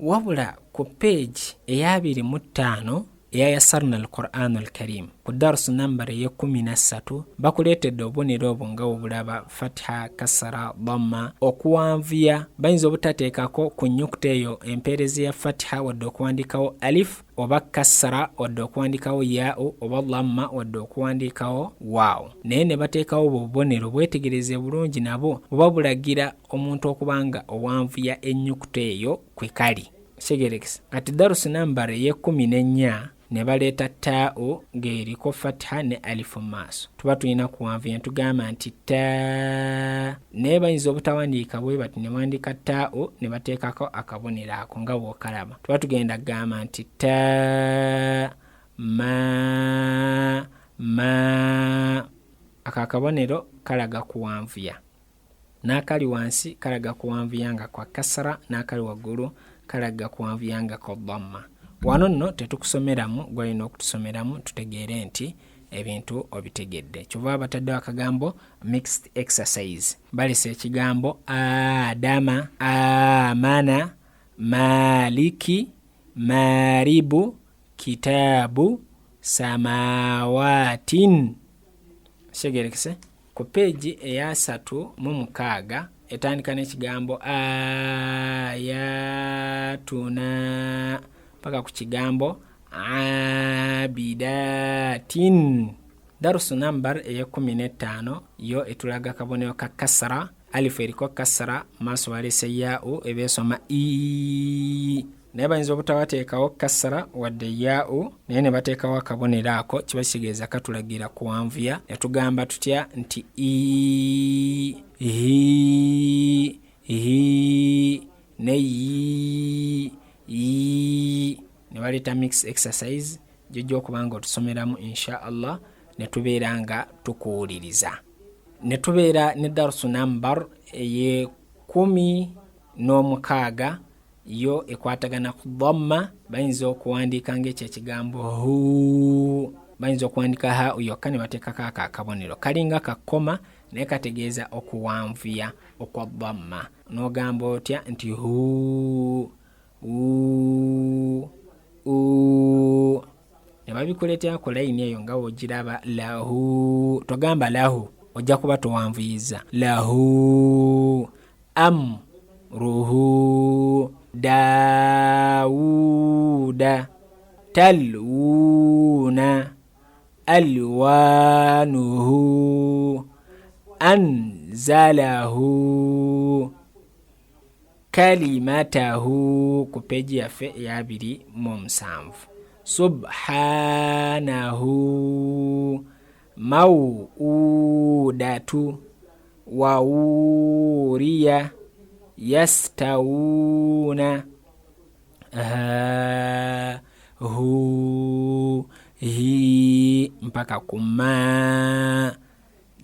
Wabula ku peegi ey'abiri mu ttaano eya Yassarna al-Qur'an al-Karim ku darusu nambara ey'ekkumi na ssatu bakuleetedde obubonero obwo nga wobulaba, fatiha, kasara, dhamma, okuwanvuya. Bayinza obutateekako ku nnyukuta eyo empeerezi ya fatiha wadde okuwandiikawo alif oba kasara wadde okuwandiikawo yaau oba dhamma wadde okuwandiikawo waawu, naye ne bateekawo obwo obubonero. Bwetegereze bulungi, nabwo buba bulagira omuntu okuba nga owanvuya ennyukuta eyo kwe kali. Kitegeerekese. Kati darusi nambara ey'ekkumi n'ennya ne baleeta taau ng'eriko fatiha ne alifu mu maaso, tuba tulina kuwanvuya ne tugamba nti ta, naye bayinza obutawandiika bwe bati ne bawandiika taau ne bateekako akabonero ako nga bw'okalaba. Tuba tugenda kugamba nti ta ma ma. Ako akabonero kalaga kuwanvuya. N'akali wansi kalaga kuwanvuya nga kwa kasra, n'akali waggulu kalaga kuwanvuya nga kwa dhamma. Wano nno tetukusomeramu, gwalina okutusomeramu tutegeere nti ebintu obitegedde. Kyova bataddewo akagambo mixed exercise, balese ekigambo adama, amana, maliki, maribu, kitaabu, samawatin. Kitegerekese. Ku peegi ey'asatu mu mukaaga etandika n'ekigambo ayatuna paka ku kigambo abidatin. Darusu nambar ey'ekkumi n'ettaano yo etulaga akabonero ka kasra, alifu eriko kasra, maaso baleese yaau eba esoma i, naye bayinza obutabateekawo kasra wadde yaau, naye ne bateekawo akabonero ako, kiba kitegeeza katulagira kuwanvuya. Ne tugamba tutya nti i, hi, hi ne yi, yi, ne baleeta mix exercise gyojja okuba nga otusomeramu insha Allah, ne tubeera nga tukuwuliriza. Ne tubeera ne darusu nambar ey'ekumi n'omukaaga, yo ekwatagana ku dhamma. Bayinza okuwandiika ng'ekyo ekigambo hu, bayinza okuwandiika ha yokka ne bateekako ako akabonero kalinga kakoma, naye kategeeza okuwanvuya okwa dhamma. N'ogamba otya nti hu, u, u, ne babikuleetera ku layini eyo nga wogiraba lahu. Togamba lahu, ojja kuba towanvuyiza lahu, am ruhu, dawuda, talwuna, alwanuhu, anzalahu, kalimatahu, ku peegi yaffe ey'abiri mu omusanvu, subhanahu, mawudatu, wawuriya, yastawuna, ha, hu, hi, mpaka ku ma.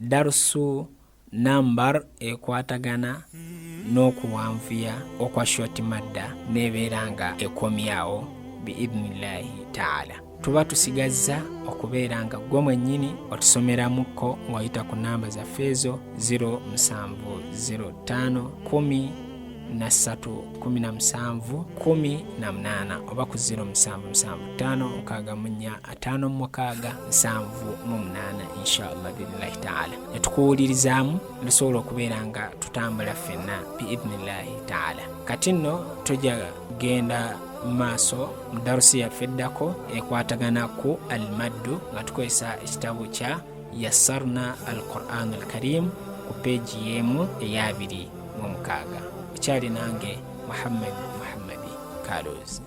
Darusu nambar ekwatagana n'okuwanvuya okwa short madda n'ebeera nga ekomyawo biidhnillahi taala. Tuba tusigazza okubeera nga ggwe mwennyini otusomeramukko ng'oyita ku namba zaffe ezo 0705 10 na ssatu kumi na musanvu kumi na munaana oba ku 0775 64 56 78, inshallah biidhnillahi taala, ne tukuwulirizaamu ne tusobola okubeera nga tutambula ffenna biidhnillahi taala. Kati nno tujja genda mu maaso mu darusi yaffe eddako ekwatagana ku almaddu nga tukozesa ekitabo kya Yassarna al Quran al Karim ku peegi y'emu ey'abiri mu mukaaga. Okyali nange Muhammad Muhammadi Kaloozi.